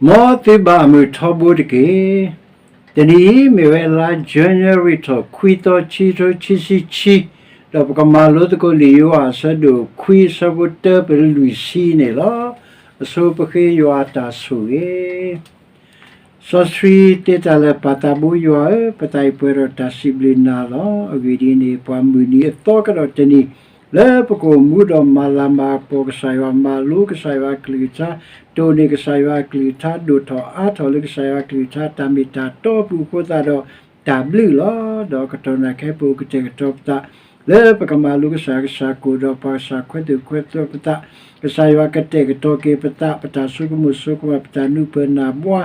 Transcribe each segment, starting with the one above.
မ်သုဘၣ်မုာ်ထီဘိတက့ၢ်. တနံၤအံၤမ့ၢ်ဝဲလါ January ထီၣ်ခွံသီ ခံကထိခံဆံခံ, ဒီးပကမၤလိသကိးလံာ်ယိၤဟၣ်အဆၢဒိၣ်ခွံအဆၢဖိတၢပလွံၢ်ဆံန့ၣ်လီၤ. အဆိပဃ့ယွၤအတၢ်ဆိၣ်ဂ့ၤ စီဆှံတဲတၢ်လၢ ပၢ်သးဘိယွၤဧၢ, ပသးအံၤပှဲၤဒီးတၢ်စံးဘျုးနၤလီၤ. အဂ့ၢ်ဒ်အံၤန့ၣ် ပှၤမုၢ်နံၤအသီကဒီးတနံၤ လၢပကအိၣ်မူဒီးမၤလၤမၤကပီၤကစၢ်ယွၤ, မၤလိကစၢ်ယွၤအကလုၢ်ကထါ, တိၢ်န့ၢ်ကစၢ်ယွၤအကလုၢ်ကထါ, ဒိၣ်ထီၣ်အါထီၣ်လၢကစၢ်ယွၤအကလုၢ်ကထါ တၢ်မ့ၢ်တၢ်တီအပူၤအဃိသတးဒီး တၢ်ဘျုးလီၤ. ဒီးကတီၢ်နၢ်ခဲအံၤပအိၣ်ကတဲာ်ကတီၤပသး လၢပကမၤလိကစၢ်ယွၤကလုၢ်ကထါ ကိၣ်ဒီးပှၤကစၢ်ခွဲးသူၣ်ခွဲးသးပသး, ကစၢ်ယွၤကတဲာ်ကတီၤက့ၤပသး, ပတၢ်ဆိကမိၣ်ဆိကမး, ပတၢ်နၢ်ပၢၢ်နၢ်ဘှါ,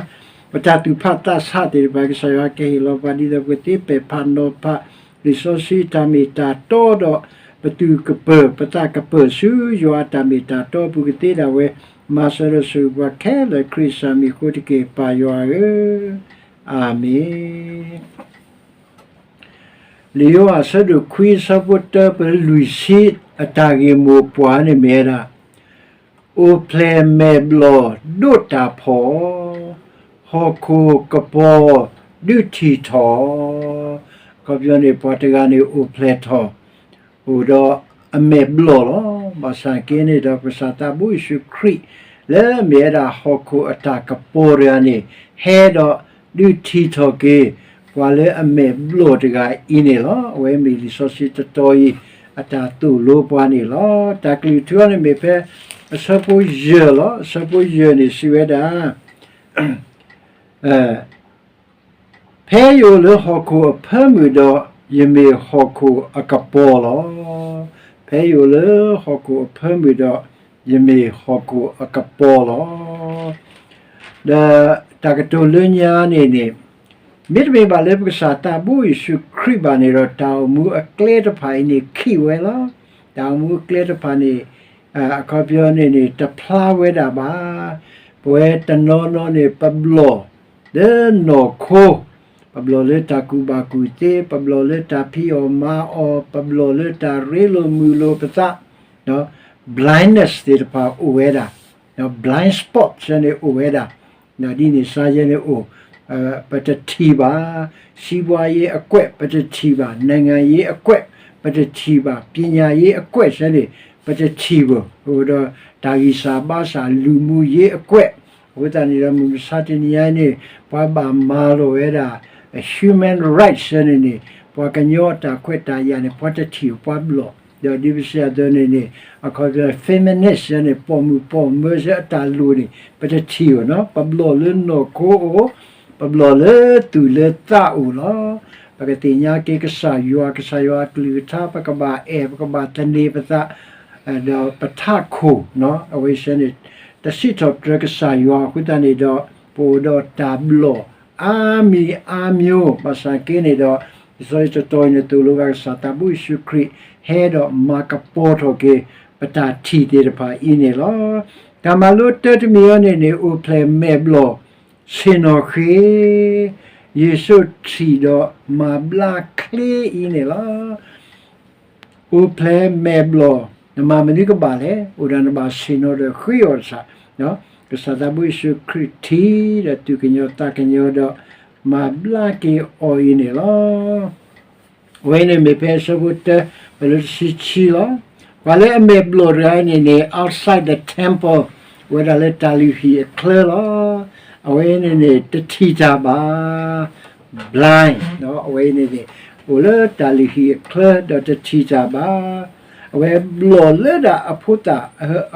ပတၢ်သူၣ်ဖးသးဆးသ့ၣ်တဖၣ် ကစၢ်ယွၤကဟ့ၣ်လီၤပှၤ ဒ်သိးပကသ့ပဲာ်ဖးနီၤဖး လံာ်စီဆှံတၢ်မ့ၢ်တၢ်တီဒီး ပသူၣ်ကပၢၢ်ပသးကပၢၢ်ဆူယွၤအတၢ်မ့ၢ်တၢ်တီအပူၤကသ့ဒၣ်ဝဲ, မၤစၢၤဒီးဆိၣ်ဂ့ၤပှၤခဲလၢာ် ခရံာ်အမံၤအဃိတက့ၢ် ပၢ်ယွၤဧၢ, အၤမ့ၣ်. လံာ်ယိၤဟၣ်အဆၢဒိၣ်ခွံအဆၢဖိတၢပလွံၢ်ဆံ အတၢ်ဂ့ၢ်မိၢ်ပှၢ်န့ၣ်မ့ၢ်ဝဲဒၣ် အိၣ်ဖျဲၣ်မဲာ်ဘျီၣ်ဒိးတၢ်ဖှီၣ်, ဟီၣ်ခိၣ်ကပီၤဒုးထံၣ်ထီၣ်, အခီပညီန့ၣ် ပှၤတဂၤန့ၣ်အိၣ်ဖျဲၣ်ထီၣ် အိၣ်ဒီးအမဲာ်ဘျီၣ်လီၤ. ဘၣ်ဆၣ်က့န့ၣ်ဒီး ကစၢ်သးဘိယ့ၣ်ၡူးခရံာ် လၢအမ့ၢ်ဝဲဒၣ်ဟီၣ်ခိၣ်အတၢ်ကပီၤတဂၤန့ၣ် ဟဲဒီးဒုးထံၣ်ထီၣ်က့ၤ ပှၤလၢအမဲာ်ဘျီၣ်တဂၤအံၤန့ၣ်လီၤ. အဝဲမ့ၢ်လံာ်စီဆှံတတီၤအံၤ အတၢ်သိၣ်လိပှၤန့ၣ်လီၤ. တၢ်ကလုၢ်ထူန့ၣ်မ့ၢ်ဖဲ အဆၢဖိယဲၢ်လီၤ. အဆၢဖိယဲၢ်န့ၣ်စံးဝဲဒၣ် ဖဲယအိၣ်လၢဟီၣ်ခိၣ်အဖၢမုၢ်ဒီး ယမ့ၢ်ဟီၣ်ခိၣ်အကပီၤလီၤ. ဖဲယအိၣ်လၢဟီၣ်ခိၣ်အဖၢမုၢ်ဒီး ယမ့ၢ်ဟီၣ်ခိၣ်အကပီၤလီၤ. ဒီးတၢ်ကတိၤလၢညါန့ၣ်န့ၣ် မ့တမ့ၢ်ဘၣ်လၢပကစၢ်သးဘိယ့ၣ်ၡူးခရံာ်ဘၣ်န့ၣ်ဒီး တၢ်အိၣ်မူအကျဲတဖၣ်အံၤန့ၣ် ခံးဝဲလီၤ. တၢ်အိၣ်မူအကျဲတဖၣ်န့ၣ် အခီပညီန့ၣ်န့ၣ် တဖျါဝဲဒၣ်ဘၣ်. ပဝဲတနီၤနီၤန့ၣ် ပဘျီၣ်လၢနီၢ်ခိ, ပဘျီၣ်လၢတၢ်ကူၣ်ဘၣ်ကူၣ်သ့, ပဘျီၣ်လၢတၢ်ဖံးအီၣ်မၤအီၣ်, ပဘျီၣ်လၢတၢ်ရ့လိာ်မုာ်လိာ်ပသး, blindness သ့ၣ်တဖၣ်အိၣ်ဝဲဒၣ်, blind spot ဆၢန့ၣ်အိၣ်ဝဲဒၣ်, ဒ်န့ၣ်စါယဲန့ၣ်အိၣ်, ပတထံၣ်ဘၣ်, စီးပွားရေးအကွက် ပတထံၣ်ဘၣ်, နိုင်ငံရေးအကွက် ပတထံၣ်ဘၣ်, ပညာရေးအကွက် ဆၢန့ၣ် ပတထံၣ်ဘၣ်, အိၣ်ဒီးတၢ်ဂံၢ်စၢ်ဘါစၢ် လူမှုရေးအကွက်, အဃိသတးန့ၣ်ဒီး မုၢ်မဆါတနံၤအံၤန့ၣ် ပှၤဘၣ်မၤလိာ်ဝဲဒၣ် human rights ဆၢန့ၣ်န့ၣ် ပှၤကညီအတၢ်ခွဲးတၢ်ယာ်န့ၣ် ပှၤတထံၣ်ပှၤဘျီၣ်, ဒီးဒ်ပစံးအသိးန့ၣ်န့ၣ် အခီပညီ feminist ဆၢန့ၣ် ပိာ်မုၣ်ပိာ်မၢၤဆၢအတၢ်လိၣ်န့ၣ် ပတထံၣ်ဘၣ်နီၤ, ပဘျီၣ်လၢနီၢ်ခိအိၣ်, ပဘျီၣ်လၢသူၣ်လၢသးအိၣ်လီၤ. ပကသ့ၣ်ညါက့ၤကစၢ်ယွၤ, ကစၢ်ယွၤအကလုၢ်ကထါ ပကဘၣ်အဲၣ်, ပကဘၣ်သန့ၤပသး, ဒီးပထးခိၣ်, အဝဲဆၢန့ၣ် တစံးထီၣ်ပတြၢၤကစၢ်ယွၤအဃိသတးန့ၣ်ဒီး ပအိၣ်ဒီးတၢ်ဘျီၣ်အါမံၤအါမျိၤ, ဘၣ်ဆၣ်က့န့ၣ်ဒီး လံာ်စီဆှံတတီၤအံၤန့ၣ် သိၣ်လိဘၣ်ကစၢ်သးဘိယ့ၣ်ၡူးခရံာ် ဟဲဒီးမၤကပီၤထီၣ်က့ၤ ပတၢ်ထံၣ်သ့ၣ်တဖၣ်အံၤန့ၣ်လီၤ. တၢ်မၤလိတၢတမံၤအံၤန့ၣ်န့ၣ် အိၣ်ဖျဲၣ်မဲာ်ဘျီၣ်ဆ့ၣ်နီၤဃ့, ယ့ၣ်ၡူးထံၣ်ဒီးမၤဘျါချ့အံၤန့ၣ်လီၤ. အိၣ်ဖျဲၣ်မဲာ်ဘျီၣ်, နမၤမနုၤကဘၣ်လဲၣ်, အိၣ်ဒၣ်နဘၣ်ဆ့ၣ်နီၤဒီးဃ့အီၤတစၢ်, ကစၢ်သးဘိယ့ၣ်ၡူးခရံာ်ထံၣ်ဒီးသူၣ်ကညီၤသးကညီၤဒီး မၤဘျါက့ၤအီၤအံၤန့ၣ်လီၤ. အဝဲန့ၣ်မ့ၢ်ဖဲအဆၢဖိတၢ ပလၢတဆံဆံလီၤ. ပှၤလၢအမဲာ်ဘျီၣ်တဂၤန့ၣ်န့ၣ် outside the temple အိၣ်ဝဲဒၣ်လၢတၢ်လုၢ်ဟံၣ်အချၢလီၤ. အဝဲန့ၣ်န့ၣ် တထံၣ်တၢ်ဘၣ် blind အဝဲန့ၣ်န့ၣ် အိၣ်လၢတၢ်လုၢ်ဟံၣ်အချၢဒီးတထံၣ်တၢ်ဘၣ်. အဝဲဘျီၣ်လၢဒၣ်အဖိသၣ်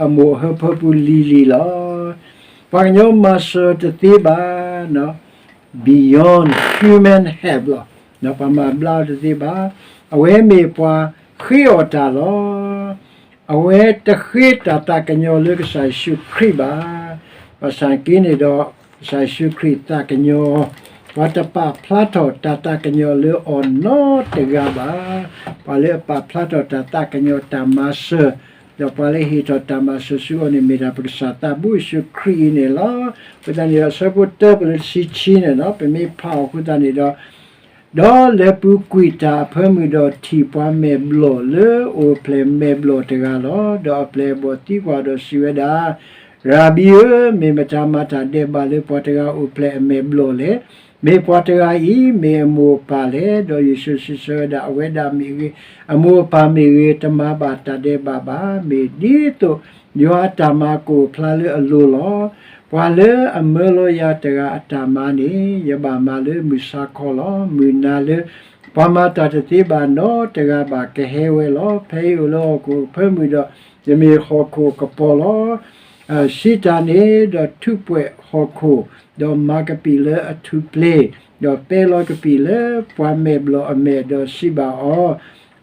အမိၢ်အဟၢဖၢပူၤလံၤလံၤလီၤ. ပှၤကညီမၤစၢၤတသ့ဘၣ် beyond human help လီၤ. ပှၤမၤဘျါအီၤတသ့ဘၣ်. အဝဲမ့ၢ်ပှၤဃ့အီၣ်တၢ်လီၤ. အဝဲတဃ့တၢ်သးကညီၤလၢကစၢ်ယ့ၣ်ၡူးခရံာ်ဘၣ်. ဘၣ်ဆၣ်က့န့ၣ်ဒီး ကစၢ်ယ့ၣ်ၡူးခရံာ်သးကညီၤ, ပှၤတပာ်ဖျါထီၣ်တၢ်သးကညီၤလၢအီၤနီတဂၤဘၣ်. ပှၤလၢအပာ်ဖျါထီၣ်တၢ်သးကညီၤတၢ်မၤစၢၤ, ဒီးပှၤလၢဟ့ၣ်ထီၣ်တၢ်မၤစၢၤဆူအီၤန့ၣ် မ့ၢ်ဒၣ်ပကစၢ်သးဘိယ့ၣ်ၡူးခရံာ်အံၤန့ၣ်လီၤ. အဃိသတးန့ၣ်ဒီး အဆၢဖိတၢပလၢတဆံဆံန့ၣ်လီၤ, ပမ့ၢ်ဖးအီၤအဃိသတးန့ၣ်ဒီး ဒီးလဲၤပူၤကွံာ်တၢ်အဖၢမုၢ်ဒီးထံၣ်ပှၤမဲာ်ဘျီၣ်လၢအိၣ်ဖျဲၣ်မဲာ်ဘျီၣ်တဂၤလီၤ. ဒီးအပျဲၢ်အဘီၣ်သံကွၢ်ဒီးစံးဝဲဒၣ်, ရၤဘံဧၢ, မ့ၢ်မတၤမၤတၢ်ဒဲးဘးလၢပှၤတဂၤအိၣ်ဖျဲၣ်အမဲာ်ဘျီၣ်လဲၣ်. မ့ၢ်ပှၤတဂၤအံၤ မ့ၢ်အမိၢ်အပၢ်လဲၣ်. ဒီးယ့ၣ်ၡူးစံးဆၢဝဲဒၣ်, အဝဲဒၣ်မ့ၢ်ဂ့ၤ, အမိၢ်အပၢ်မ့ၢ်ဂ့ၤ, တမၤဘၣ်တၢ်ဒဲးဘးဘၣ်. မ့ၢ်ဒ်သိးယွၤအတၢ်မၤကအိၣ်ဖျါလၢအလိၤလီၤ. ပှၤလၢအမၢလီၤယၤတဂၤအတၢ်မၤန့ၣ် ယဘၣ်မၤလၢမုၢ်ဆါခီလီၤ. မုၢ်နၤလၢပှၤမၤတၢ်တသ့ဘၣ်နီတဂၤဘၣ် ကဟဲဝဲလီၤ. ဖဲအံၤအိၣ်လၢဟီၣ်ခိၣ်အဖၢမုၢ်ဒီး ယမ့ၢ်ဟီၣ်ခိၣ်အကပီၤလီၤ. စံးတၢ်န့ၣ်ဒီးထူးပှဲၤဟီၣ်ခိၣ်, ဒီးမၤကပံာ်လၢအထူးပျ့ၤ, ဒီးပဲလီၤကပံာ်လၢပှၤမဲာ်ဘျီၣ်အမဲာ်, ဒီးစံးဘၣ်အီၤ,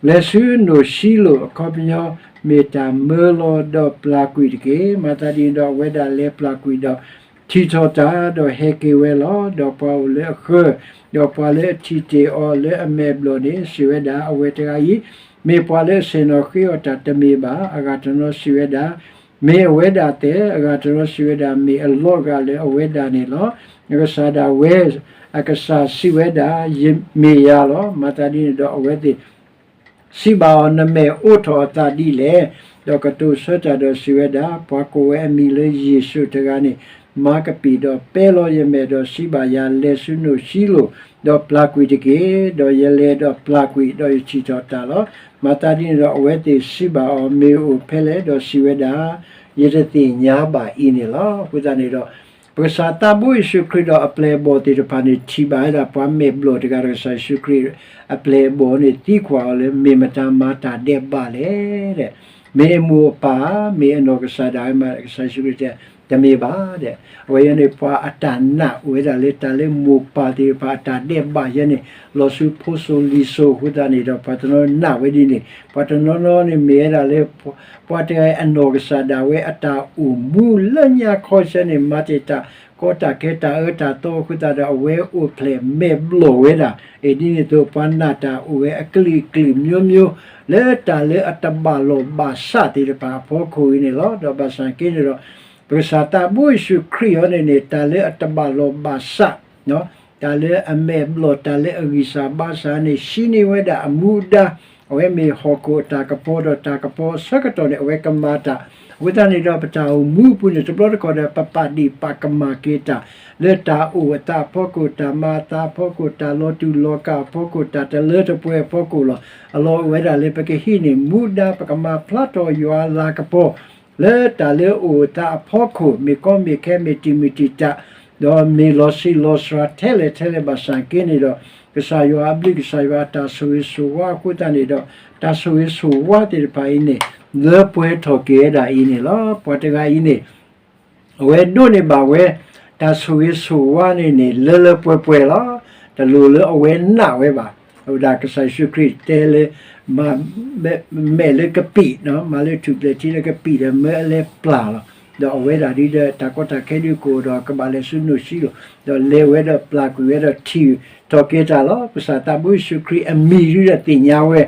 လဲၤဆူနိၣ်ၡံလိၣ်, အခီပညီ, မ့ၢ်တၢ်မၢလီၤဒီးပျၢ်ကွံာ်တက့ၢ်. မၤသးဒ်န့ၣ်ဒီးအဝဲဒၣ်လဲၤပျၢ်ကွံာ်ဒီး ထံၣ်ထီၣ်တၢ်, ဒီးဟဲက့ၤဝဲလီၤ. ဒီးပှၤအိၣ်လၢအဃၢၤ, ဒီးပှၤလၢအထံၣ်တ့ၢ်အီၤလၢအမဲာ်ဘျီၣ်န့ၣ် စံးဝဲဒၣ်, အဝဲတဂၤအံၤ မ့ၢ်ပှၤလၢအဆ့ၣ်နီၤဃ့အီၣ်တၢ်တမ့ၢ်ဘၣ်. အဂၤတနီၤစံးဝဲဒၣ်, မ့ၢ်အဝဲဒၣ်သဲး. အဂၤတနီၤစံးဝဲဒၣ်, မ့ၢ်အလီၤဂာ်လၢအဝဲဒၣ်န့ၣ်လီၤ. ကစၢ်ဒၣ်ဝဲအကစၢ်စံးဝဲဒၣ်, ယမ့ၢ်ယၤလီၤ. မၤသးဒ်န့ၣ်ဒီးအဝဲသ့ၣ် စံးဘၣ်အီၤ, နမဲာ်အိးထီၣ်အသးဒ်လဲၣ်. ဒီးကတိၤဆၢတၢ်ဒီးစံးဝဲဒၣ်, ပှၤကိးဝဲအမံၤလၢယ့ၣ်ၡူးတဂၤန့ၣ် မၤကပံာ်ဒီးပဲလီၤယမဲာ်, ဒီးစံးဘၣ်ယၤ, လဲၤဆူနိၣ်ၡံလိၣ်, ဒီးပျၢ်ကွံာ်တက့ၢ်. ဒီးယလဲၤဒီးပျၢ်ကွံာ်, ဒီးယထံၣ်ထီၣ်တၢ်လီၤ. မၤသးဒ်န့ၣ်ဒီးအဝဲသ့ၣ်စံးဘၣ်အီၤ, မ့ၢ်အိၣ်ဖဲလဲၣ်. ဒီးစံးဝဲဒၣ်, ယတသ့ၣ်ညါဘၣ်အံၤန့ၣ်လီၤ. အဃိသတးန့ၣ်ဒီး ပကစၢ်သးဘိယ့ၣ်ၡူးခရံာ်ဒီးအပျဲၢ်အဘီၣ်သ့ၣ်တဖၣ်န့ၣ် ထံၣ်ဘၣ်ဝဲဒၣ်ပှၤမဲာ်ဘျီၣ်တဂၤဒီး ကစၢ်ယ့ၣ်ၡူးခရံာ်အပျဲၢ်အဘီၣ်န့ၣ် သံကွၢ်အီၤလၢ မ့ၢ်မတၤမၤတၢ်ဒဲးဘးလဲၣ်. မ့ၢ်အမိၢ်အပၢ်, မ့ၢ်အနီၢ်ကစၢ်ဒၣ်ဝဲမး. ကစၢ်ယ့ၣ်ၡူးခရံာ်တဲ, တမ့ၢ်ဘၣ်. အဝဲအံၤန့ၣ် ပှၤအတၢ်နာ်အိၣ်ဝဲဒၣ်လၢတၢ်လၢမိၢ်ပၢ်သ့ၣ်တဖၣ်အတၢ်ဒဲးဘးယဲန့ၣ် လီၤဆူဖိစိၤလံၤစိၤအဃိသတးန့ၣ်ဒီး ပှၤတနီၤနာ်ဝဲဒ်န့ၣ်, ပှၤတနီၤနီၤန့ၣ်မ့ၢ်ဝဲဒၣ်လၢ ပှၤတဂၤအနီၢ်ကစၢ်ဒၣ်ဝဲအတၢ်အိၣ်မူလၢညါခီဆၢန့ၣ် မၤတ့ၢ်တၢ်ကီတၢ်ခဲတၢ်အၢတၢ်သီအဃိသတးဒီး အဝဲအိၣ်ဖျဲၣ်မဲာ်ဘျီၣ်ဝဲဒၣ်. အံၤဒ်န့ၣ်အသိး ပှၤနာ်တၢ်အိၣ်ဝဲအကလုာ်ကလုာ်မျိုးမျိုး လၢတၢ်လၢအတဘၣ်လိာ်ဘၣ်စးသ့ၣ်တဖၣ်အဖီခိၣ်အံၤန့ၣ်လီၤ. ဒီးဘၣ်ဆၣ်က့န့ၣ်ဒီး ပကစၢ်သးဘိယ့ၣ်ၡူးခရံာ်အံၤန့ၣ်န့ၣ် တၢ်လၢအတဘၣ်လိာ်ဘၣ်စး တၢ်လၢအမဲာ်ဘျီၣ် တၢ်လၢအဂံၢ်စၢ်ဘါစၢ်န့ၣ် ဟံးန့ၢ်ဝဲဒၣ်အမူအဒါ, အဝဲမ့ၢ်ဟီၣ်ခိၣ်အတၢ်ကပီၤဒီးတၢ်ကပီၤအဆၢကတီၢ်န့ၣ် အဝဲကမၤတၢ်. အဃိသတးန့ၣ်ဒီး ပတၢ်အိၣ်မူအပူၤန့ၣ် တဘျီတခီၣ်ဒီး ပပာ်ဒံးပာ်ကမၣ်က့ၤတၢ် လၢတၢ်အိၣ်အသးအဖီခိၣ်, တၢ်မၤအသးအဖီခိၣ်, တၢ်လီၤတူာ်လီၤကာ်အဖီခိၣ်, တၢ်တလၢတပှဲၤအဖီခိၣ်လီၤ. အလီၢ်အိၣ်ဝဲဒၣ်လၢပကဟံးန့ၢ်မူဒါ, ပကမၤဖျါထီၣ်ယွၤအလၤကပီၤ လၢတၢ်လၢအအိၣ်အသးအဖီခိၣ်, မ့ၢ်ကီမ့ၢ်ခဲ, မ့ၢ်တံာ်မုၢ်တံာ်တာ်, ဒီးမ့ၢ်လီၤဆံးလီၤစှၤထဲလဲၣ်ထဲလဲၣ်ဘၣ်ဆၣ်က့န့ၣ်ဒီး ကစၢ်ယွၤအဘျုး ကစၢ်ယွၤအတၢ်ဆိၣ်ဂ့ၤဆိၣ်ဝါအဃိသတးန့ၣ်ဒီး တၢ်ဆိၣ်ဂ့ၤဆိၣ်ဝါသ့ၣ်တဖၣ်အံၤန့ၣ် လၢပှဲၤထီၣ်က့ၤဝဲဒၣ်အံၤန့ၣ်လီၤ. ပှၤတဂၤအံၤန့ၣ် အဝဲဒိးန့ၢ်ဘၣ်ဝဲ တၢ်ဆိၣ်ဂ့ၤဆိၣ်ဝါန့ၣ်န့ၣ် လၢလၢပှဲၤပှဲၤလီၤ. တလိၣ်လၢအဝဲနာ်ဝဲဘၣ်. အဝဲဒၣ်ကစၢ်ယ့ၣ်ၡူးခရံာ်တဲလၢ မၤ မဲာ်လၢကပံာ်, မၤလၢထူၣ်ဖျဲၣ်ထံလၢကပံာ်ဒီး မၢအလဲပျၢ်လီၤ. ဒီးအဝဲဒၣ်ဒ်ဒီး တၢ်ကီတၢ်ခဲဒုးကအိၣ်ဒီး ကဘၣ်လဲၤဆူနိၣ်ၡံလိၣ်, ဒီးလဲၤဝဲဒီးပျၢ်ကွံာ်ဝဲဒီးထံၣ်ထီၣ်က့ၤတၢ်လီၤ. ကစၢ်သးဘိယ့ၣ်ၡူးခရံာ်အမံၤဒုးဒီးသ့ၣ်ညါဝဲ,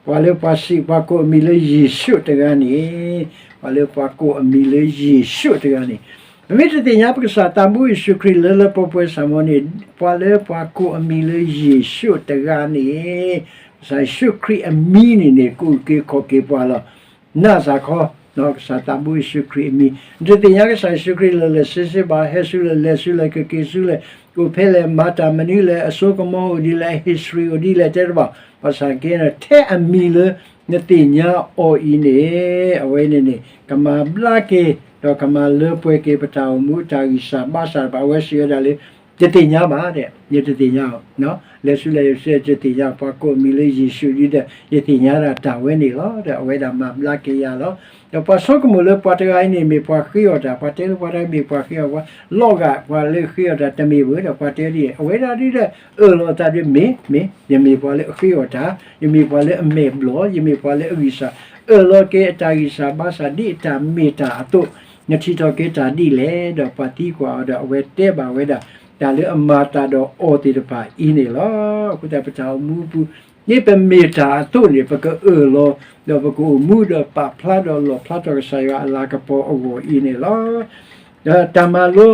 ပှၤလၢပှၤစံးပှၤကိးအမံၤလၢယ့ၣ်ၡူးတဂၤန့ၣ်, ပှၤလၢပှၤကိးအမံၤလၢယ့ၣ်ၡူးတဂၤန့ၣ်, ပမ့ၢ်တသ့ၣ်ညါပကစၢ်သးဘိယ့ၣ်ၡူးခရံာ်လၢလၢပှဲၤပှဲၤစ့ၢ်မ့ၢ်န့ၣ်, ပှၤလၢပှၤကိးအမံၤလၢယ့ၣ်ၡူးတဂၤန့ၣ်, ကစၢ်ယ့ၣ်ၡူးခရံာ်အမံၤန့ၣ်န့ၣ် ကအိၣ်က့ၤခီၣ်က့ၤပှၤလီၤ. နာ်စ့ၢ်ကီး ကစၢ်သးဘိယ့ၣ်ၡူးခရံာ်အမံၤ, နတသ့ၣ်ညါကစၢ်ယ့ၣ်ၡူးခရံာ်လၢလၢဆ့ဆ့ဘၣ်, ဟဲဆူလဲၣ်, လဲၤဆူလဲၣ်, ကက့ၤဆူလဲၣ်, အိၣ်ဖဲလဲၣ်, မၤတၢ်မနုၤလဲၣ်, အစိကမီၤအိၣ်ဒ်လဲၣ်, အ history အိၣ်ဒ်လဲၣ် တဲတဘၣ်. ဘၣ်ဆၣ်က့န့ၣ် ထဲအမံၤလၢနသ့ၣ်ညါအီၤအံၤန့ၣ်, အဝဲန့ၣ်န့ၣ် ကမၤဘျါက့ၤ ဒီးကမၤလၢပှဲၤက့ၤပတၢ်အိၣ်မူ တၢ်ဂံၢ်စၢ်ဘါစၢ်တဖၣ်. အဝဲစံးဝဲဒၣ်လၢ ယတသ့ၣ်ညါဘၣ်, ယတသ့ၣ်ညါအီၤ, လဲၤဆူလဲၣ် ယတသ့ၣ်ညါ, ပှၤကိးအမံၤလၢယ့ၣ်ၡူးဒ်ဒီး ယသ့ၣ်ညါဒၣ်တၢ်ဝဲန့ၣ်လီၤ. ဒီးအဝဲဒၣ်မၤဘျါက့ၤယၤလီၤ. ဒီးပှၤဆိကမိၣ်လၢပှၤတဂၤအံၤန့ၣ် မ့ၢ်ပှၤဃ့အီၣ်တၢ်, ပှၤတဲလၢပှၤတဂၤမ့ၢ်ပှၤဃ့အီၣ်, ပှၤလီၤဂာ်ပှၤလၢဃ့အီၣ်တၢ်တမ့ၢ်ဘၣ်ဒီး ပှၤတဲဒ်အံၤ, အဝဲဒၣ်ဒ်ဒီး အၢၣ်လီၤအသးဒီး မ့ၢ်, မ့ၢ်, ယမ့ၢ်ပှၤလၢအဃ့အီၣ်တၢ်, ယမ့ၢ်ပှၤလၢအမဲာ်ဘျီၣ်, ယမ့ၢ်ပှၤလၢအဂံၢ်စၢ်, အၢၣ်လီၤက့ၤအတၢ်ဂံၢ်စၢ်ဘါစၢ်ဒ်အတၢ်မ့ၢ်တၢ်အသိး, နထံၣ်ထီၣ်က့ၤတၢ်ဒ်လဲၣ်. ဒီးပှၤသံကွၢ်အီၤဒီး အဝဲတဲဘၣ်ဝဲဒၣ် တၢ်လၢအမၤသးဒီးအီၤသ့ၣ်တဖၣ်အံၤန့ၣ်လီၤ. အဃိသတး ပတၢ်အိၣ်မူအပူၤ ဒ်ပမ့ၢ်တၢ်အသိးန့ၣ် ပကအၢၣ်လီၤ, ဒီးပကအိၣ်မူဒီးပာ်ဖျါဒီးလီၣ်ဖျါထီၣ်ကစၢ်ယွၤအလၤကပီၤအဂီၢ်အံၤန့ၣ်လီၤ. ဒီးတၢ်မၤလိ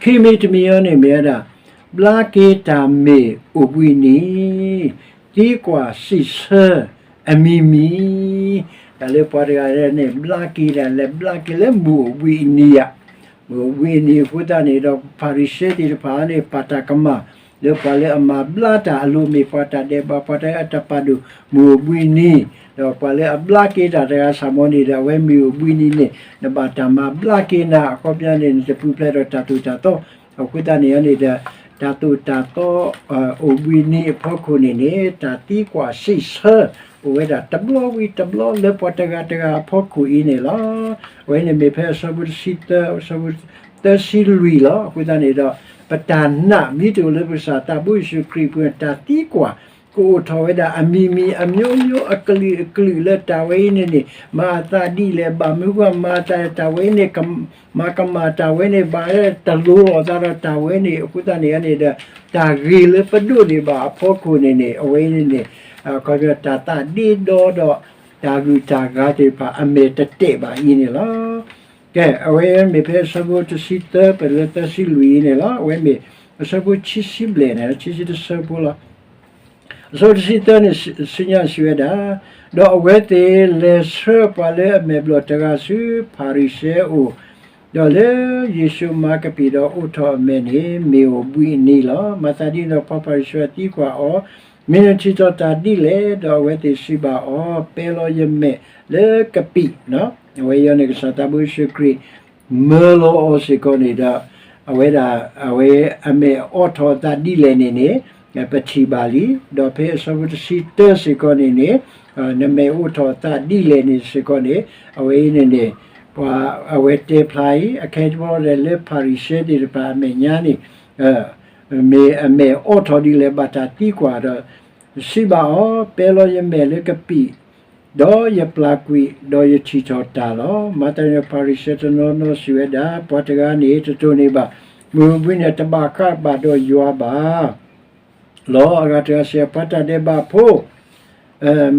ခံမံၤတမံၤအံၤန့ၣ်မ့ၢ်ဝဲဒၣ် ဘျါက့ၤတၢ်မ့ၢ်အိၣ်ဘှံးနံၤ, သံကွၢ်စံးဆၢအမံၤမံၤ, တၢ်လၢပှၤတဂၤန့ၣ် ဘျါက့ၤဒၣ်လဲာ် ဘျါက့ၤလၢမုၢ်အိၣ်ဘှံးအနံၤဧါ. မုၢ်အိၣ်ဘှံးအနံၤအဃိသတးန့ၣ်ဒီး ဖၤရံၤၡဲသ့ၣ်တဖၣ်န့ၣ် ပာ်တၢ်ကမၣ် လၢပှၤလၢအမၤဘျါတၢ်အလိၤ မ့ၢ်ပှၤတၢ်ဒဲးဘး ပှၤတၢ်အတပာ်ဒိၣ် မုၢ်အိၣ်ဘှံးနံၤ, ဒီးပှၤလၢအဘျါက့ၤတၢ်တဂၤ ဆၣ်မီၤန့ၣ်ဒီး အဝဲမုၢ်အိၣ်ဘှံးနံၤန့ၣ် နဘၣ်တၢ်မၤဘျါက့ၤနၤ အခီပညီန့ၣ် နတပူၤဖျဲးဒီးတၢ်သိၣ်တၢ်သီ အဃိသတးန့ၣ်န့ၣ်ဒီး တၢ်သိၣ်တၢ်သီ အိၣ်ဘှံးနံၤအဖီခိၣ်န့ၣ်န့ၣ် တၢ်သံကွၢ်စံးဆၢ အိၣ်ဝဲဒၣ်တဘျီဝံၤတဘျီလၢပှၤတဂၤတဂၤအဖီခိၣ်အံၤန့ၣ်လီၤ. အဝဲန့ၣ်မ့ၢ်ဖဲအဆၢဖိတဆံသၢ အဆၢဖိသၢဆံလွံၢ်လီၤ. အဃိသတးန့ၣ်ဒီး ပတၢ်နာ်မ့ၢ်တအိၣ်လၢပကစၢ်သးဘိယ့ၣ်ၡူးခရံာ်အပူၤန့ၣ် တၢ်သံကွၢ် ကအိၣ်ထီၣ်ဝဲဒၣ်အမံၤမံၤအမျိုးမျိုး အကလုာ်ကလုာ်လၢတၢ်ဝဲအံၤန့ၣ်န့ၣ် မၤအသးဒ်လဲၣ် ဘၣ်မနုၤဃိမၤအသး တၢ်ဝဲအံၤန့ၣ် မၤကမၣ်တၢ်ဝဲန့ၣ် ဘၣ်တလိၤလိာ်သးဒီးတၢ်ဝဲန့ၣ် အဃိသတးန့ၣ်န့ၣ်ဒီး တၢ်ဂ့ၤလၢပဒိးန့ၢ်ဘၣ်အဖီခိၣ်န့ၣ်န့ၣ် အဝဲအံၤန့ၣ်န့ၣ် အခီပညီ တၢ်သးဒ့ဒီဒီး တၢ်ဂုၤတၢ်ဂၤသ့ၣ်တဖၣ် အမဲာ်တတဲာ်ဘၣ်အံၤန့ၣ်လီၤ. ကဲ အဝဲမ့ၢ်ဖဲအဆၢဖိတဆံသၢ ပလၢသၢဆံလွံၢ်အံၤန့ၣ်လီၤ. အဝဲမ့ၢ်အဆၢဖိခံဆံဘျဲၣ်န့ၣ် ခံဆံတဆၢဖိလီၤ. အဆၢဖိတဆံသၢန့ၣ် ဆူညါစံးဝဲဒၣ်, ဒီးအဝဲသ့ၣ်လဲၤဆှၢပှၤလၢအမဲာ်ဘျီၣ်တဂၤဆူဖၤရံၤၡဲအအိၣ်, ဒီးလၢယ့ၣ်ၡူးမၤကပံာ်ဒီးအိးထီၣ်အမဲာ်န့ၣ် မ့ၢ်အိၣ်ဘှံးအနံၤလီၤ. မၤသးဒ်န့ၣ်ဒီးပှၤဖၤရံၤၡဲသံကွၢ်အီၤ, မ့ၢ်နထံၣ်ထီၣ်တၢ်ဒ်လဲၣ်. ဒီးအဝဲသ့ၣ်စံးဘၣ်အီၤ, ပဲလီၤယမဲာ်လၢကပံာ်, အဝဲအံၤန့ၣ် ကစၢ်သးဘိယ့ၣ်ၡူးခရံာ် မၢလီၤအီၤစ့ၢ်ကီးန့ၣ်ဒီး အဝဲဒၣ် အဝဲအမဲာ်အိးထီၣ်အသးဒ်လဲၣ်န့ၣ်န့ၣ် ပထံၣ်ဘၣ်လံ. ဒီးဖဲအဆၢဖိတဆံတၢစ့ၢ်ကီးန့ၣ်န့ၣ် နမဲာ်အိးထီၣ်အသးဒ်လဲၣ်န့ၣ်စ့ၢ်ကီးန့ၣ် အဝဲအံၤန့ၣ်န့ၣ် ပှၤအဝဲတဲဖျါအံၤ အခဲအံၤလၢဖၤရံၤၡဲသ့ၣ်တဖၣ်အမဲာ်ညါန့ၣ် မ့ၢ်အမဲာ်အိးထီၣ်ဒ်လဲၣ် ဘၣ်တၢ်သံကွၢ်ဒီး စံးဘၣ်အီၤ, ပဲလီၤယမဲာ်လၢကပံာ် ဒီးယပျၢ်ကွံာ် ဒီးယထံၣ်ထီၣ်တၢ်လီၤ. မၤသးဒ်န့ၣ်ဒီး ဖၤရံၤၡဲတနီၤနီၤစံးဝဲဒၣ်, ပှၤတဂၤန့ၣ် တတိၢ်န့ၢ်ဘၣ် မုၢ်အိၣ်ဘှံးန့ၣ် တဘၣ်ဃးဘၣ်ဒီးယွၤဘၣ် လီၤ. အဂၤတဂၤစံး, ပှၤတၢ်ဒဲးဘးဖိ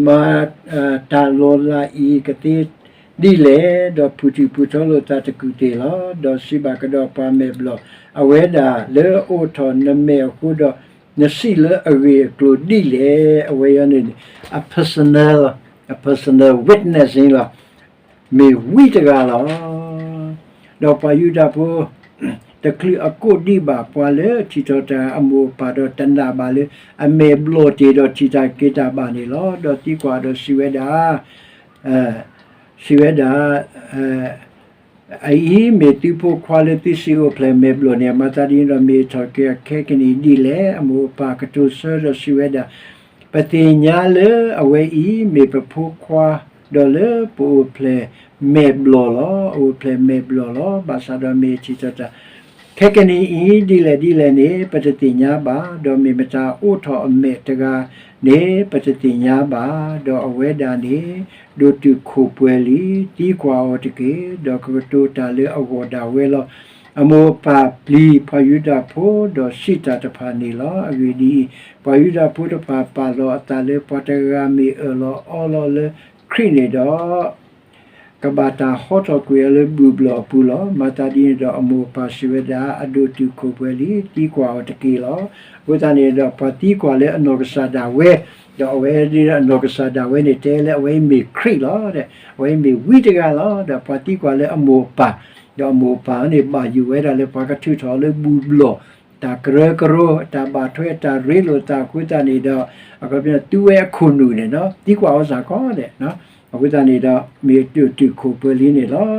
မၤတၢ်လီၤလးအံၤကသ့ဒ်လဲၣ်, ဒီးဖုၣ်ထံၣ်ဖုၣ်ထီလိာ်သးတကူၣ်သ့ၣ်လီၤ. ဒီးစံးဘၣ်ကဒီးပှၤမဲာ်ဘျီၣ်, အဝဲဒၣ်လၢအအိးထီၣ်နမဲာ်အဃိဒီး နစံးလၢအဂ့ၢ်အကျိၤဒ်လဲၣ်. အဝဲအံၤန့ၣ် အ personal, အ personal witness န့ၣ်လီၤ. မ့ၢ်ဝံတဂၤလီၤ. ဒီးပှၤယူဒၤဖိ တချုးအကိးဒံးဘၣ်ပှၤလၢထံၣ်ထီၣ်တၢ်အမိၢ်အပၢ်ဒီးတနာ်ဘၣ်လၢ အမဲာ်ဘျီၣ်တ့ၢ်ဒီးထံၣ်တၢ်က့ၤတၢ်ဘၣ်န့ၣ်လီၤ. ဒီးသံကွၢ်ဒီးစံးဝဲဒၣ်, စံးဝဲဒၣ်, အအံၤမ့ၢ်သုဖိခွါလၢသုစံးအိၣ်ဖျဲၣ်မဲာ်ဘျီၣ်န့ၣ် မၤသးဒ်န့ၣ်ဒီးမ့ၢ်ထီၣ်က့ၤအခဲကနံၣ်အံၤဒ်လဲၣ်. အမိၢ်အပၢ်ကတိၤဆၢဒီးစံးဝဲဒၣ်, ပသ့ၣ်ညါလၢအဝဲအံၤမ့ၢ်ပဖိခွါ ဒီးလၢပအိၣ်ဖျဲၣ်မဲာ်ဘျီၣ်လီၤ. အအိၣ်ဖျဲၣ်မဲာ်ဘျီၣ်လီၤ. ဘၣ်ဆၣ်ဒီးမ့ၢ်ထံၣ်ထီၣ်တၢ် ခဲကနံၣ်အံၤဒ်လဲၣ်ဒ်လဲၣ်န့ၣ် ပတသ့ၣ်ညါဘၣ်. ဒီးမ့ၢ်မတၤအိးထီၣ်အမဲာ်တဂၤန့ၣ် ပတသ့ၣ်ညါဘၣ်. ဒီးအဝဲဒၣ်န့ၣ် ဒိၣ်တုာ်ခိၣ်ပှဲၤလံ. သံကွၢ်အီၤတက့ၢ်. ဒီးကကတိၤတၢ်လၢအဂီၢ်ဒၣ်ဝဲလီၤ. အမိၢ်အပၢ်ပျံၤပှၤယူဒၤဖိ ဒီးစံးတၢ်တဖၣ်န့ၣ်လီၤ. အဂ့ၢ်ဒ်အံၤ, ပှၤယူဒၤဖိတဖၣ်ပာ်လီၤအသးလၢပှၤတဂၤမ့ၢ်အၢၣ်လီၤအီလီၤလၢခရံာ်န့ၣ်ဒီး ကဘၣ်တၢ်ဟီထီၣ်ကွံာ်အီၤလၢဘူၣ်ဘျီၣ်အပူၤလီၤ. မၤသးဒ်န့ၣ်ဒီးအမိၢ်အပၢ်စံးဝဲဒၣ်, အဒိၣ်တုာ်ခိၣ်ပှဲၤလံ. သံကွၢ်အီၤတက့ၢ်လီၤ. အဃိသတးန့ၣ်ဒီး ပှၤသံကွၢ်လၢအနီၢ်ကစၢ်ဒၣ်ဝဲ, ဒီးအဝဲဒၣ်အနီၢ်ကစၢ်ဒၣ်ဝဲန့ၣ် တဲလၢအဝဲအံၤမ့ၢ်ခရံာ်လီၤ. အဝဲအံၤမ့ၢ်ဝံတဂၤလီၤ. ဒီးပှၤသံကွၢ်လၢအမိၢ်အပၢ်, ဒီးအမိၢ်အပၢ်န့ၣ် ဘၣ်ယိၣ်ဝဲဒၣ်လၢပှၤကထုးထီၣ်လၢဘူၣ်ဘျီၣ် တၢ်ကရၢကရိ တၢ်ဘၣ်ထွဲတၢ်ရ့လိာ်သးအဃိသတးန့ၣ်ဒီး အခီပညီ သူဝဲအခိၣ်နူာ်န့ၣ် သံကွၢ်အီၤစ့ၢ်ကီးဒီး အဃိသတးန့ၣ်ဒီး မ့ၢ်ဒိၣ်တုာ်ခိၣ်ပှဲၤလံန့ၣ်လီၤ.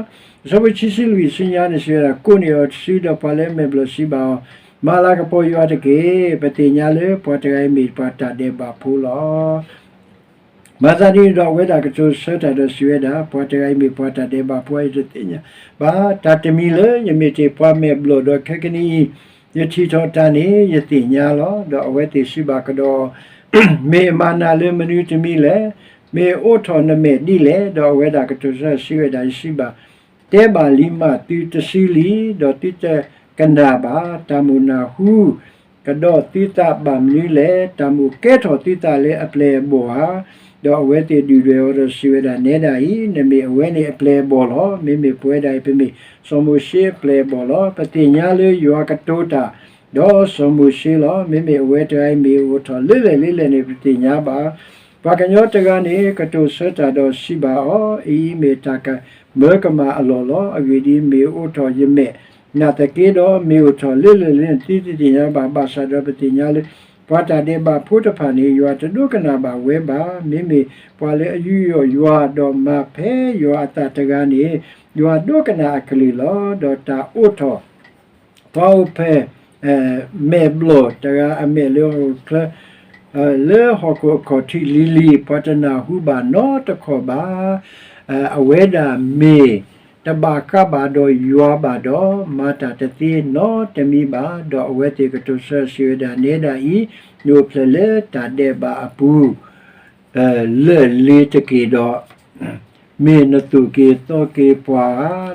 အဆၢဖိခံဆံလွံၢ်ဆူညါန့ၣ် စံးဝဲဒၣ်, ကိးန့ၢ်အီၤတစုဒီးပှၤလၢအမဲာ်ဘျီၣ်စံးဘၣ်အီၤ, မၤလၤကပီၤယွၤတက့ၢ်. ပသ့ၣ်ညါလၢပှၤတဂၤအံၤမ့ၢ်ပှၤတၢ်ဒဲးဘးဖိလီၤ. မၤသးဒ်န့ၣ်ဒီး အဝဲဒၣ်ကတိၤဆၢတၢ်ဒီးစံးဝဲဒၣ်, ပှၤတဂၤအံၤမ့ၢ်ပှၤတၢ်ဒဲးဘးဖိ ယတသ့ၣ်ညါဘၣ်. တၢ်တမံၤလၢယမ့ၢ်တ့ၢ်ပှၤမဲာ်ဘျီၣ်ဒီးခဲကနံၣ်အံၤ ယထံၣ်ထီၣ်တၢ်န့ၣ် ယသ့ၣ်ညါလီၤ. ဒီးအဝဲသ့ၣ်စံးဘၣ်ကဒီး, မ့ၢ်အမၤနၤလၢမနုၤတမံၤလဲၣ်. မ့ၢ်အိးထီၣ်နမဲာ်ဒ်လဲၣ်. ဒီးအဝဲဒၣ်ကတိၤဆၢစံးဝဲဒၣ်, ယစံးဘၣ်, တဲဘၣ်လံမးသုတစုလံ, ဒီးသုတကနၣ်ဘၣ်. တၢ်မိၣ်နၢ်ဟူ ကဒီးသုသးဘၣ်မနုၤလဲၣ်. တၢ်မိၣ်ကဲထီၣ်သုသးလၢအပျဲၢ်အဘီၣ်ဧါ. ဒီးအဝဲသ့ၣ်ဒုၣ်ဒွဲၣ်အီၤဒီးစံးဝဲဒၣ်, နဲဒၣ်အံၤ နမ့ၢ်အဝဲန့ၣ်အပျဲၢ်အဘီၣ်လီၤ. မ့မ့ၢ်ပဝဲဒၣ်အံၤ ပမ့ၢ်စီၤမိၤၡ့အပျဲၢ်အဘီၣ်လီၤ. ပသ့ၣ်ညါလၢယွၤကတိၤတၢ် ဒီးစီၤမိၤၡ့လီၤ. မ့မ့ၢ်အဝဲတဂၤအံၤမ့ၢ်အိၣ်ထီၣ်လၢလဲၣ်လၢလဲၣ်န့ၣ် ပတသ့ၣ်ညါဘၣ်. ပှၤကညီတဂၤန့ၣ် ကတိၤဆၢတၢ်ဒီးစံးဘၣ်အီၤ, အအံၤမ့ၢ်တၢ်ကမၢကမၣ်အလီၢ်လီၤ. အဂ့ၢ်ဒ်အံၤ, မ့ၢ်အိးထီၣ်ယမဲာ်နးသက့ဒီး, မ့ၢ်အိးထီၣ်လၢလၢၢ်လၢ်န့ၣ် သုတသ့ၣ်ညါဘၣ်. ဘၣ်ဆၣ်ဒီးပသ့ၣ်ညါလၢ ပှၤတၢ်ဒဲးဘးဖိတဖၣ်န့ၣ် ယွၤတဒိကနၣ်ဘၣ်ဝဲဘၣ်. မ့မ့ၢ်ပှၤလၢအယူးယီၣ်ယွၤဒီးမၤဖဲယွၤအသးတဂၤန့ၣ် ယွၤဒိကနၣ်အကလုၢ်လီၤ. ဒီးတၢ်အိးထီၣ် ပှၤအိၣ်ဖျဲၣ် မဲာ်ဘျီၣ်တဂၤအမဲာ်လၢဟီၣ်ခိၣ်ချၢ လၢဟီၣ်ခိၣ်အခီၣ်ထံးလံၤလံၤ, ပှၤတနၢ်ဟူဘၣ်နီတခီၣ်ဘၣ်. အဝဲဒၣ်မ့ၢ်တဘၣ်ဃးဘၣ်ဒီးယွၤဘၣ်ဒီး, မၤတၢ်တသ့နီတမံၤဘၣ်. ဒီးအဝဲသ့ၣ်ကတိၤဆၢစံးဝဲဒၣ်, နဲဒၣ်အံၤ, နအိၣ်ဖျဲၣ်လၢတၢ်ဒဲးဘးအပူၤ လၢာ်လ့ၤတက့ၢ်ဒီး, မ့ၢ်နသိၣ်က့ၤသီက့ၤပှၤဧါ,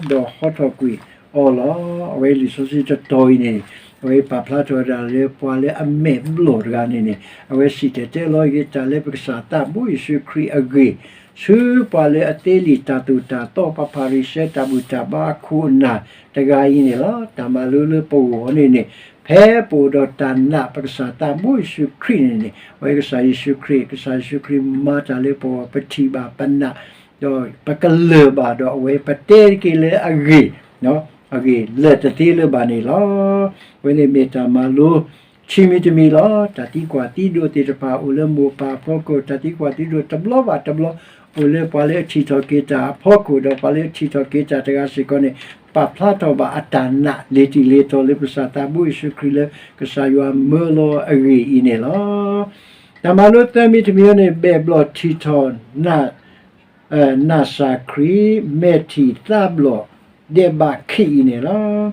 ဒီးဟီထီၣ်ကွံာ်အီၤလီၤ. အဝဲလံာ်စီဆှံတတီၤအံၤန့ၣ်, အဝဲပာ်ဖျါထီၣ်ဝဲဒၣ်လၢပှၤလၢအမဲာ်ဘျီၣ်တဂၤန့ၣ်န့ၣ်, အဝဲစံၣ်တဲၤတဲလီၤက့ၤတၢ်လၢပကစၢ်သးဘိယ့ၣ်ၡူးခရံာ်အဂ့ၢ်, ဆူပှၤလၢအသ့လံာ်တၢ်သိၣ်တၢ်သီ ပှၤဖၤရံၤၡဲတၢ်ဘူၣ်တၢ်ဘါအခိၣ်အနၢ်တဂၤအံၤန့ၣ်လီၤ. တၢ်မၤလိလၢပဂီၢ်န့ၣ်န့ၣ်, ဖဲပအိၣ်ဒီးတၢ်နာ်ပကစၢ်သးဘိယ့ၣ်ၡူးခရံာ်န့ၣ်န့ၣ်, အဝဲကစၢ်ယ့ၣ်ၡူးခရံာ်, ကစၢ်ယ့ၣ်ၡူးခရံာ်မၤတၢ်လၢပဂီၢ် ပထံၣ်ဘၣ်ပနာ် ဒီးပကလၢၢ်ဘၣ်ဒီးအဝဲ ပတဲတက့ၢ်လၢအဂ့ၢ်, အဂ့ၢ်လၢာ်တသ့လၢၤဘၣ်န့ၣ်လီၤ. အဝဲန့ၣ်မ့ၢ်တၢ်မၤလိ ခံမံၤတမံၤလီၤ. တၢ်သံကွၢ်သံဒိးသ့ၣ်တဖၣ်အိၣ်လၢမိၢ်ပၢ်ဖီခိၣ်, တၢ်သံကွၢ်သံဒိးတဘျီဘၣ်တဘျီ အိၣ်လၢပှၤလၢအထံၣ်ထီၣ်က့ၤတၢ်အဖီခိၣ်, ဒီးပှၤလၢအထံၣ်ထီၣ်က့ၤတၢ်တဂၤစ့ၢ်ကီးန့ၣ် ပာ်ဖျါထီၣ်ဘၣ်အတၢ်နာ်လံၤတံၢ်လံၤထီၣ်လၢပကစၢ်သးဘိယ့ၣ်ၡူးခရံာ်လၢကစၢ်ယွၤမၢလီၤအဂ့ၢ်အံၤန့ၣ်လီၤ. တၢ်မၤလိသၢမံၤတမံၤန့ၣ် ဘဲၣ်ဘျီၣ်ထံၣ်ထီၣ် နၢ်စၢ်ခရံာ် မဲာ်ထံၣ်သးဘျီၣ် ဒဲးဘးခံအံၤန့ၣ်လီၤ.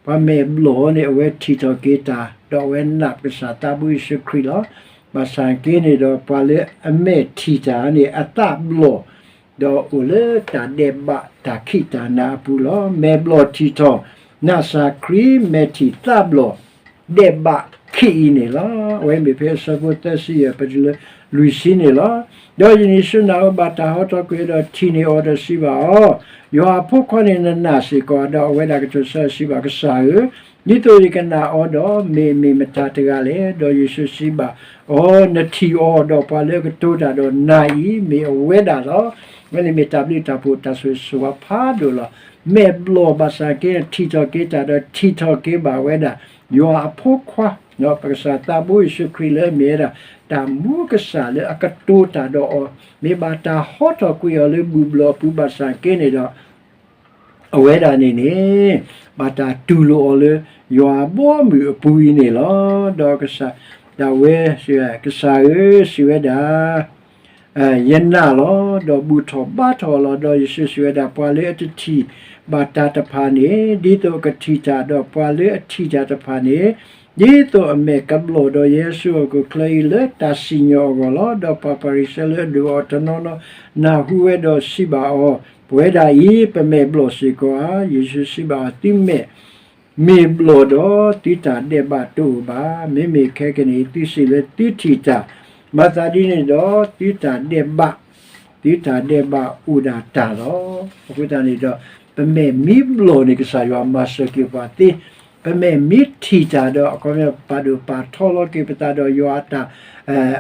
ပှၤမဲာ်ဘျီၣ်န့ၣ် အဝဲထံၣ်ထီၣ်က့ၤတၢ် ဒီးအဝဲနာ်ပကစၢ်သးဘိယ့ၣ်ၡူးခရံာ်လီၤ. ဘၣ်ဆၣ်က့န့ၣ်ဒီး ပှၤလၢအမဲာ်ထံၣ်တၢ်န့ၣ် အသးဘျီၣ် ဒီးအိၣ်လၢတၢ်ဒဲးဘးတၢ်ခံးတၢ်နၤအပူၤလီၤ. မဲာ်ဘျီၣ်ထံၣ်ထီၣ် နၢ်စၢ်ခရံာ် မဲာ်ထံၣ်သးဘျီၣ် ဒဲးဘးခံအံၤန့ၣ်လီၤ. အဝဲမ့ၢ်ဖဲအဆၢဖိသၢဆံယဲၢ် ပတုၤလၢလွံၢ်ဆံန့ၣ်လီၤ. ဒီးယ့ၣ်ၡူးနာ်အီၤဘၣ်တၢ်ဟီထီၣ်ကွံာ်ဒီးထံၣ်န့ၢ်အီၤဒီးစံးဘၣ်အီၤ, ယွၤအဖိခွါန့ၣ်နနာ်စ့ၢ်ကီးဧါ. ဒီးအဝဲဒၣ်ကတိၤဆၢစံးဘၣ်ကစၢ်ဧၢ, ဒ်သိးယကနာ်အီၤဒီး မ့ၢ်မ့ၢ်မတၤတဂၤလဲၣ်. ဒီးယ့ၣ်ၡူးစံးဘၣ်အီၤ, နထံၣ်အီၤဒီးပှၤလၢအကတိၤတၢ်ဒီးနၤအံၤ မ့ၢ်အဝဲဒၣ်လီၤ. အဝဲန့ၣ်မ့ၢ်တၢ်ဘျုးတၢ်ဖှိၣ်တၢ်ဆိၣ်ဂ့ၤဆိၣ်ဝါဖးဒိၣ်လီၤ. မဲာ်ဘျီၣ်ဘၣ်ဆၣ်က့ ထံၣ်ထီၣ်က့ၤတၢ်ဒီးထံၣ်ထီၣ်က့ၤဘၣ်ဝဲဒၣ် ယွၤအဖိခွါ ပကစၢ်သးဘိယ့ၣ်ၡူးခရံာ်လၢအမ့ၢ်ဝဲဒၣ် တၢ်မူကစၢ်လၢအကတိၤတၢ်ဒီးအီၤ, မ့ၢ်ဘၣ်တၢ်ဟီထီၣ်ကွံာ်အီၤလၢဘူၣ်ဘျီၣ်အပူၤဘၣ်ဆၣ်က့န့ၣ်ဒီး အဝဲဒၣ်န့ၣ်န့ၣ် ဘၣ်တၢ်တူၢ်လိာ်အီၤလၢ ယွၤအဘီအမုၢ်အပူၤအံၤန့ၣ်လီၤ. ဒီးကစၢ်ဒၣ်ဝဲ ကစၢ်ဧၢ စံးဝဲဒၣ် ယနာ်လီၤ. ဒီးဘူၣ်ထီၣ်ဘါထီၣ်လီၤ. ဒီးယ့ၣ်ၡူးစံးဝဲဒၣ် ပှၤလၢအတထံၣ်ဘၣ်တၢ်တဖၣ်န့ၣ် ဒ်သိးအကထံၣ်တၢ်, ဒီးပှၤလၢအထံၣ်တၢ်တဖၣ်န့ၣ် ဒ်သိးအမဲာ်ကဘျီၣ်ဒီးယဲဆူဟီၣ်ခိၣ်ချၢအံၤ လၢတၢ်စံၣ်ညီၣ်အဂီၢ်လီၤ. ဒီးပှၤဖၤရံၤၡဲလၢအဒိၣ်အီၤတနီၤနီၤ နၢ်ဟူဝဲဒီးစံးဘၣ်အီၤ, ပဝဲဒၣ်အံၤ ပမဲာ်ဘျီၣ်စ့ၢ်ကီးဧါ. ယ့ၣ်ၡူးစံးဘၣ်အီၤ, သုမဲာ်မ့ၢ်ဘျီၣ်ဒီး သုတၢ်ဒဲးဘးတအိၣ်ဘၣ်. မ့မ့ၢ်ခဲကနံၣ်အံၤ သုစံးလၢသုထံၣ်တၢ်, မၤသးဒ်န့ၣ်ဒီး သုတၢ်ဒဲးဘး သုတၢ်ဒဲးဘးအိၣ်ဒၣ်တၢ်လီၤ. အဃိသတးန့ၣ်ဒီး ပမဲာ်မ့ၢ်ဘျီၣ်န့ၣ် ကစၢ်ယွၤမၤစၢၤက့ၤပှၤသ့, ပမဲာ်မ့ၢ်ထံၣ်တၢ်ဒီး အခီပညီ ပာ်ဒိၣ်ပာ်ထီလီၤက့ၤပသးဒီးယွၤအတၢ်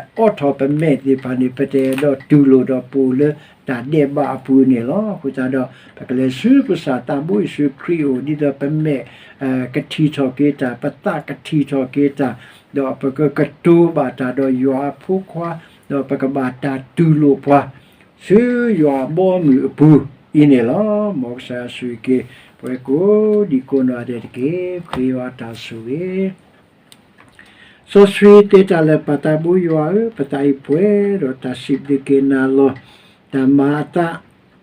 အိးထီၣ်ပမဲာ်သ့ၣ်တဖၣ်န့ၣ် ပတအဲၣ်ဒိးတူၢ်လိာ်ဒီးပအိၣ်လၢတၢ်ဒဲးဘးအပူၤန့ၣ်လီၤ. အဃိသတးဒီး ပကလဲၤဆူပကစၢ်သးဘိယ့ၣ်ၡူးခရံာ်အအိၣ် ဒ်သိးပမဲာ် ကထံၣ်ထီၣ်က့ၤတၢ်, ပသးကထံၣ်ထီၣ်က့ၤတၢ်, ဒီးပကကတိၤဘၣ်တၢ်ဒီးယွၤအဖိခွါ, ဒီးပကဘၣ်တၢ်တူၢ်လိာ်ပှၤ ဆူယွၤအဘီအမုၢ်အပူၤအံၤန့ၣ်လီၤ. မ်ကစၢ်ယွၤဆိၣ်ဂ့ၤက့ၤ ပဝဲကိးဒံကိးနီၢ်ဒဲးတက့ၢ်. ခရံာ်ယွၤတၢ်ဆိၣ်ဂ့ၤ စီဆှံသ့တၢ်လၢာ် ပၢ်သးဘိယွၤဧၢ, ပသးအံၤပှဲၤဒီးတၢ်စံးဘျုးက့ၤနၤလီၤ. တၢ်မၤအသး,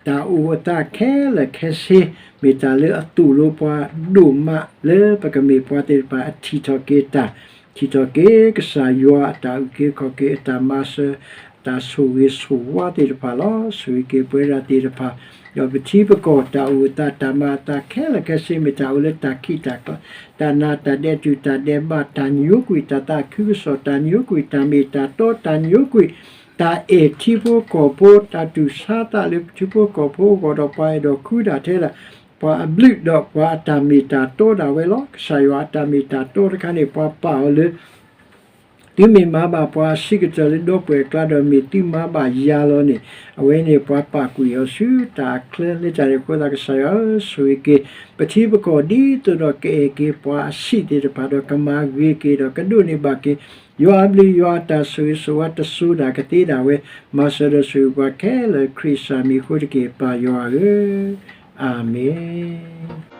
တၢ်အိၣ်အသးခဲလၢာ်ခဲဆ့ မ့ၢ်တၢ်လၢအသိၣ်လိပှၤဒိၣ်မး လၢပကမ့ၢ်ပှၤသ့ၣ်တဖၣ်အထံၣ်ထီၣ်က့ၤတၢ်, ထံၣ်ထီၣ်က့ၤကစၢ်ယွၤအတၢ်အုၣ်က့ၤခီၣ်က့ၤ အတၢ်မၤစၢၤ, တၢ်ဆိၣ်ဂ့ၤဆိၣ်ဝါသ့ၣ်တဖၣ်လီၤ. ဆိၣ်ဂ့ၤက့ၤပဝဲဒၣ်သ့ၣ်တဖၣ် ဒီးပထံပကီၢ် တၢ်အိၣ်အသး တၢ်မၤအသးခဲလၢာ်ခဲဆ့ မ့ၢ်တၢ်အိၣ်လၢတၢ်ခံးတၢ်ကျါ, တၢ်နး တၢ်ဒဲးတူၢ်တၢ်ဒဲးဘး တၢ်ညိကွံာ် တၢ်သးခုကစီၣ် တၢ်ညိကွံာ် တၢ်မ့ၢ်တၢ်တီ တၢ်ညိကွံာ် တၢ်အဲၣ်ထံဖိကီၢ်ဖိ တၢ်တူၢ်ဆါသးလၢထံဖိကီၢ်ဖိအဂီၢ်ဒီး ပှၤအဲၣ်ဒိးဃုဒၣ်ထဲဒၣ် ပှၤအဘျုးဒီးပှၤအတၢ်မ့ၢ်တၢ်တီဒၣ်ဝဲလီၤ. ကစၢ်ယွၤအတၢ်မ့ၢ်တၢ်တီတခါန့ၣ် ပှၤပာ်အီၤလၢ သုမ့ၢ်မၤဘၣ်ပှၤအဆံးကတၢၢ်လၢဒီပုၢ်ဝဲၢ်အကျါဒီး မ့ၢ်သုမၤဘၣ်ယၤလီၤန့ၣ်, အဝဲန့ၣ်ပှၤပာ်ကွံာ်အီၤဆူတၢ်အချၢ လၢတၢ်န့ၣ်အဃိသတး ကစၢ်ယွၤဧၢ, ဆိၣ်ဂ့ၤက့ၤ ပထံပကီၢ် ဒ်သိးဒီးကအဲၣ်က့ၤပှၤအဆံးသ့ၣ်တဖၣ်ဒီး ကမၤဂ့ၤက့ၤဒီးကဒိးန့ၢ်ဘၣ်က့ၤ ယွၤအဘျုးယွၤအတၢ်ဆိၣ်ဂ့ၤဆိၣ်ဝါတစိၤဒၣ်ကသ့ဒၣ်ဝဲ, မၤစၢၤဒီးဆိၣ်ဂ့ၤပှၤခဲလၢာ် ခရံာ်အမံၤအဃိတက့ၢ် ပၢ်ယွၤဧၢ, အၤမ့ၣ်.